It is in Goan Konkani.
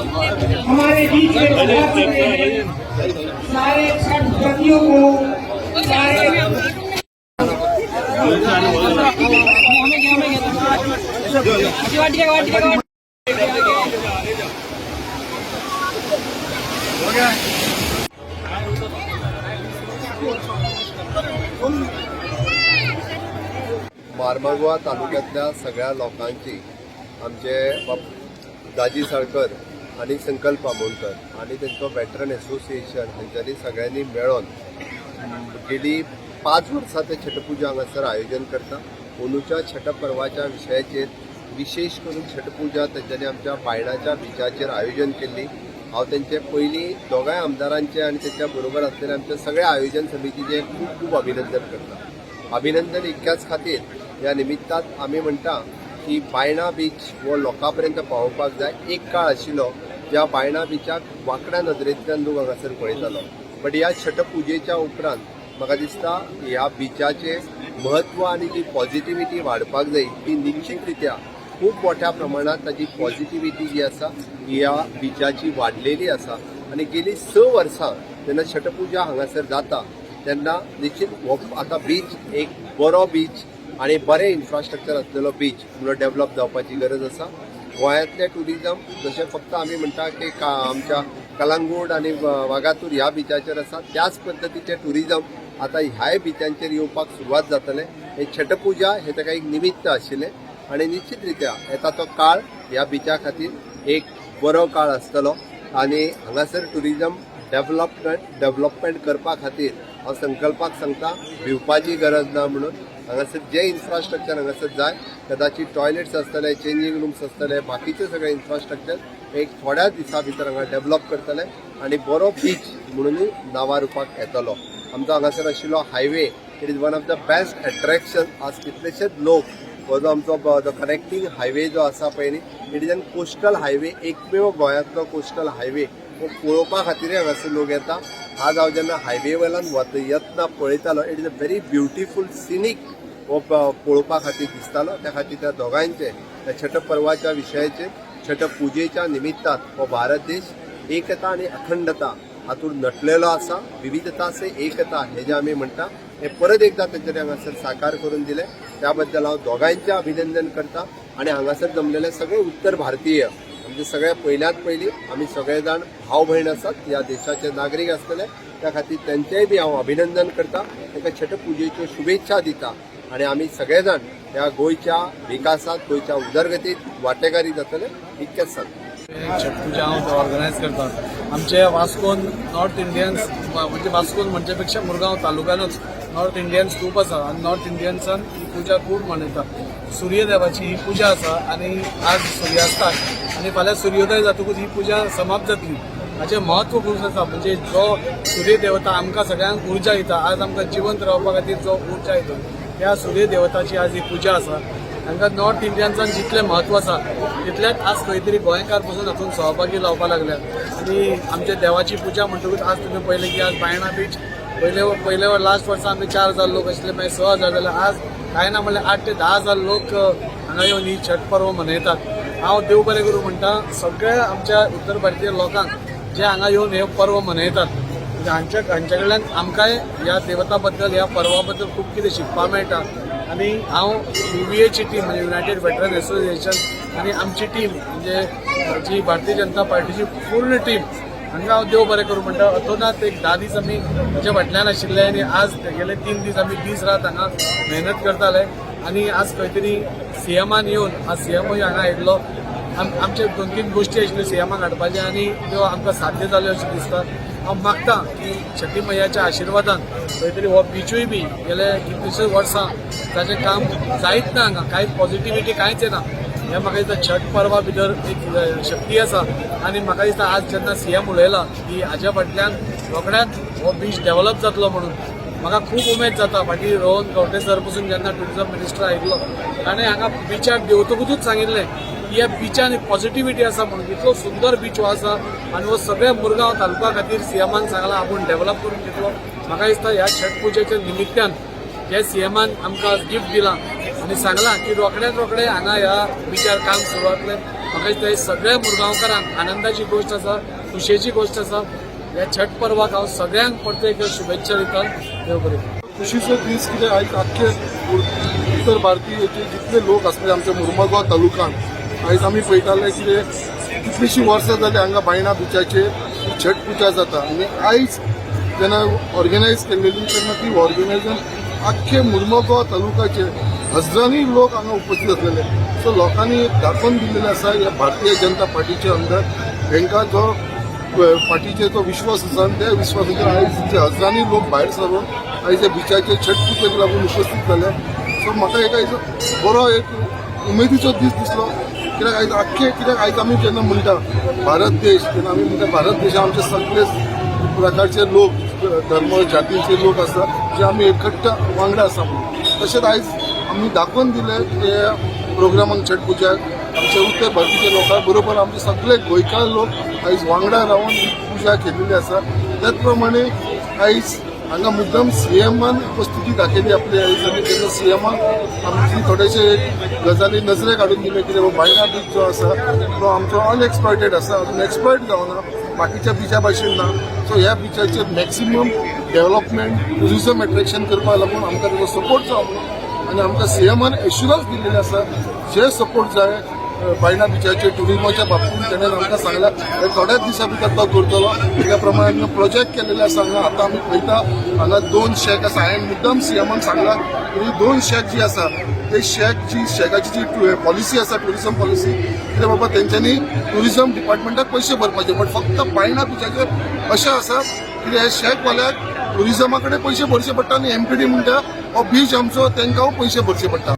हमारे बीच में पधार चुके हैं। सारे छठ व्रतियों को, सारे मार्मागोवा तालुक्यातल्या सगळ्या लोकांची, आमचे बाब दाजी साळकर आनी संकल्प आमोणकर आनी तेंचो वेटरन एसोसिएशन हांच्यांनी सगळ्यांनी मेळोन गेली 5 वर्सां ते छटपुजा हांगासर आयोजन करता. अंदूच्या छट पर्वाच्या विशयाचेर, विशेश करून छटपुजा तेंच्यांनी आमच्या बायणाच्या बिचाचेर आयोजन केल्ली. हांव तेंचे पयलीं दोगांय आमदारांचे आनी तेंच्या बरोबर आसलेल्या आमच्या सगळ्या आयोजन समितीचे खूब खूब अभिनंदन करता. अभिनंदन इतक्याच खातीर, ह्या निमित्तान आमी म्हणटा की बायणा बीच हो लोकां पर्यंत पावोवपाक जाय. एक काळ आशिल्लो ज्या बायणा बिचाक वांकड्या नदरेंतल्यान लोक हांगासर पळयतालो, बट ह्या छट पुजेच्या उपरांत म्हाका दिसता ह्या बिचाचें म्हत्व आनी जी पॉझिटिविटी वाडपाक जाय, ती निश्चित रित्या खूब मोठ्या प्रमाणात ताजी पॉझिटिविटी जी आसा ती ह्या बिचाची वाडलेली आसा. आनी गेली 6 वर्सां जेन्ना छटपुजा हांगासर जाता, तेन्ना निश्चित हो आतां बीच एक बरो बीच आनी बरें इन्फ्रास्ट्रक्चर आसलेलो बीच म्हणून डेव्हलप जावपाची गरज आसा. गोंयांतलें ट्युरिजम जशें फक्त आमी म्हणटा की आमच्या कलंगूट आनी वागातूर ह्या बिचाचेर आसा, त्याच पद्दतीचें ट्युरिजम आतां ह्याय बिचांचेर येवपाक सुरवात जातलें. हे छटपुजा हे ताका एक निमित्त आशिल्लें आनी निश्चित रित्या येता तो काळ ह्या बिचा खातीर एक बरो काळ आसतलो. आनी हांगासर ट्युरिजम डेव्हलपमेंट करपा खातीर हांव संकल्पाक सांगता, भिवपाची गरज ना म्हणून. हांगासर जे इन्फ्रास्ट्रक्चर हांगासर जाय, कदाचित टॉयलेट्स आसतले, चेंजींग रुम्स आसतले, बाकीचे सगळे इन्फ्रास्ट्रक्चर एक थोड्या दिसां भितर हांगा डेव्हलप करतले आनी बरो बीच म्हणूनय नांवा रुपाक येतलो. आमचो हांगासर आशिल्लो highway, it is one of the best attraction. आज कितलेशेच लोक हो जो आमचो कनेक्टींग हायवे जो आसा पळय न्ही, it is an coastal highway, एकमेव गोंयांतलो कोस्टल हायवे हो पळोवपा खातीरय हांगासर लोक येता. आज हांव जेन्ना हायवे वयल्यान वत येतना पळयतालो, it is a very beautiful scenic हो पळोवपा खातीर दिसतालो. त्या खातीर त्या दोगांयचे त्या छट पर्वाच्या विशयाचेर, छट पुजेच्या निमित्तान हो भारत देश एकता आनी अखंडता हातूंत नटलेलो आसा. विविधता से एकता हे जे आमी म्हणटा, हे परत एकदा तेंच्यांनी हांगासर साकार करून दिलें. त्या बद्दल हांव दोगांयचें अभिनंदन करता. आनी हांगासर जमलेले सगळे उत्तर भारतीय आमचे सगळे, पयल्यात पयलीं आमी सगळे जाण भाव भयण आसात, ह्या देशाचे नागरीक आसतले. त्या खातीर तेंचेय बी हांव अभिनंदन करता, तांकां छट पुजेच्यो शुभेच्छा दिता आनी आमी सगळे जाण ह्या गोंयच्या विकासात, गोंयच्या उदरगतीत वांटेकारी जातले, इतकेंच सांगता. छठ पूजा हांव ऑर्गनायज करता. आमचे वास्कोन नॉर्थ इंडियन्स, म्हणजे वास्कोन म्हणचे पेक्षा मुरगांव तालुक्यानूच नॉर्थ इंडियन्स खूब आसा आनी नॉर्थ इंडियन्सान ही पुजा खूब मनयता. सूर्यदेवाची ही पुजा आसा आनी आज सूर्यास्ताक आनी फाल्यां सूर्योदय जातकूच ही पुजा समाप्त जातली. हाचें म्हत्व खूब आसा. म्हणजे जो सूर्यदेवता आमकां सगळ्यांक उर्जा दिता, आज आमकां जिवंत रावपा खातीर जो उर्जा दिता, त्या सूर्यदेवताची आज ही पुजा आसा. हांकां नॉर्थ इंडियन्सान जितलें म्हत्व आसा, तितलेंच आज खंय तरी गोंयकार पसून हातूंत सहभागी जावपाक लागल्या. आनी आमच्या देवाची पुजा म्हणटकूच आज तुमी पळयलें की आज बायणा बीच पयले पयले लास्ट वर्सा आमी 4000 लोक आशिल्ले, मागीर 6000 जाले. आज कांय ना म्हणल्यार 8 ते 10 हजार लोक हांगा येवन ही छठ पर्व मनयतात. हांव देव बरें करूं म्हणटा सगळ्या आमच्या उत्तर भारतीय लोकांक, जे हांगा येवन हे पर्व मनयतात. म्हणजे हांच्या कडल्यान आमकांय ह्या देवता बद्दल, ह्या पर्वा बद्दल खूब कितें शिकपाक मेळटा. आनी हांव युव्हीएची टीम, म्हणजे युनायटेड वेटरन एसोसिएशन, आनी आमची टीम, म्हणजे जी भारतीय जनता पार्टीची पूर्ण टीम, हांगा हांव देव बरें करूं म्हणटा. अतोनात एक 10 दीस आमी ताच्या फाटल्यान आशिल्ले आनी आज गेले 3 दीस आमी दीस रात हांगा मेहनत करताले. आनी आज खंय तरी सीएमान येवन, आज सीएमूय हांगा आयिल्लो. आमचे दोन तीन गोश्टी आशिल्ल्यो सीएमाक हाडपाचे आनी त्यो आमकां साध्य जाल्यो अशें दिसता. हांव मागता की छठी मैयाच्या आशिर्वादान खंय तरी हो बिचूय बी गेले कितलेशेच वर्सां ताचें काम जायत ना, हांगा कांयच पॉझिटिविटी कांयच येना. हें म्हाका दिसता छठ पर्वा भितर एक शक्ती आसा. आनी म्हाका दिसता आज जेन्ना सीएम उलयला की हाज्या फाटल्यान रोखड्याच हो बीच डेव्हलप जातलो म्हणून, म्हाका खूब उमेद जाता. फाटीं रोहन खंवटे सर पसून जेन्ना टुरिझम मिनिस्टर आयिल्लो, ताणें हांगा बिचार देंवतकूच सांगिल्लें की ह्या बिचान एक पॉझिटिविटी आसा म्हणून. इतलो सुंदर बीच हो आसा आनी हो सगळ्या मुरगांव तालुका खातीर सीएमान सांगलां आपूण डेव्हलप करून दितलो. म्हाका दिसता ह्या छठ पुजेच्या निमित्तान जे सीएमान आमकां गिफ्ट दिलां आनी आनी सांगलां की रोखड्यात रोखडे हांगा ह्या बिचार काम सुरू जातलें. म्हाका दिसता हे सगळ्या मुरगांवकारांक आनंदाची गोश्ट आसा, खुशयेची गोश्ट आसा. ह्या छठ पर्वाक हांव सगळ्यांक परत एक शुभेच्छा दिता. देव बरें करूं. खुशीचो दीस, कित्याक आयज आख्खे उत्तर भारतीय जितले लोक आसले आमच्या मुर्मगांव तालुक्यांत, आयज आमी पळयताले कितें कितलीशीं वर्सां जाली हांगा बायणा बिचाचेर छठ पुजा जाता आनी आयज जेन्ना ऑर्गनायज केल्लेली तेन्ना ती ऑर्गनायझेशन आख्खे मुर्मगांव तालुक्याचे हजारांनी लोक हांगा उपस्थित आसलेले. सो लोकांनी एक दाखोवन दिल्लेलें आसा, ह्या भारतीय जनता पार्टीच्या अंदर हेंकां जो पार्टीचेर जो विश्वास आसा आनी त्या विश्वासाचेर आयज जे हजारांनी लोक भायर सरून आयज ह्या बिचाचेर छठ पुजेक लागून उपस्थित जाले. सो म्हाका एक आयज बरो एक उमेदीचो दीस दिसलो, कित्याक आयज आख्खे, कित्याक आयज आमी जेन्ना म्हणटा भारत देश, तेन्ना आमी म्हणटा भारत देशांत आमचे सगळे प्रकारचे लोक, धर्म, जातीचे लोक आसा जे आमी एकट्टा वांगडा आसा म्हणून. तशेंच आयज आमी दाखोवन दिलें की प्रोग्रामाक, छठ पुजाक आमच्या उत्तर भारतीय लोकां बरोबर आमचे सगळे गोंयकार लोक आयज वांगडा रावन ही पुजा केलेली आसा. त्याच प्रमाणे आयज हांगा मुद्दम सीएमान उपस्थिती दाखयली आपली आयज आनी तेन्ना सीएमान आमची थोडेशे गजाली नजरेक हाडून दिले कितें बायणा बीच जो आसा तो आमचो अनएक्सप्लॉयटेड आसा, अजून एक्सप्लॉयट जावना, बाकीच्या बिचा भाशेन ना. सो ह्या बिचाचेर मॅक्सिमम डेव्हलपमेंट, टुरिझम एट्रॅक्शन करपाक लागून आमकां ताजो सपोर्ट जावो म्हणून. आनी आमकां सीएमान एश्युरन्स दिल्लेले आसा, जे सपोर्ट जाय बायणा बिचाचे टुरिझमाच्या बाबतीत, तेणें आमकां सांगला हे थोड्याच दिसां भितर तो करतलो. त्या प्रमाणे आमी प्रोजेक्ट केलेले आसा हांगा. आतां आमी पळयता हांगा दोन शॅक आसा. हांवें मुद्दम सीएमान सांगला की दोन शॅक जी आसा ते शॅक जी शॅकाची जी पॉलिसी आसा, टुरिझम पॉलिसी, कितें बाबा तेंच्यांनी टुरिझम डिपार्टमेंटाक पयशे भरपाचे, बट फक्त बायणा बिचाचेर अशें आसा की हे शॅकवाल्याक टुरिझमा कडेन पयशे भरचे पडटा आनी एमपीडी म्हणटा हो बीच आमचो, तांकां पयशे भरचे पडटा.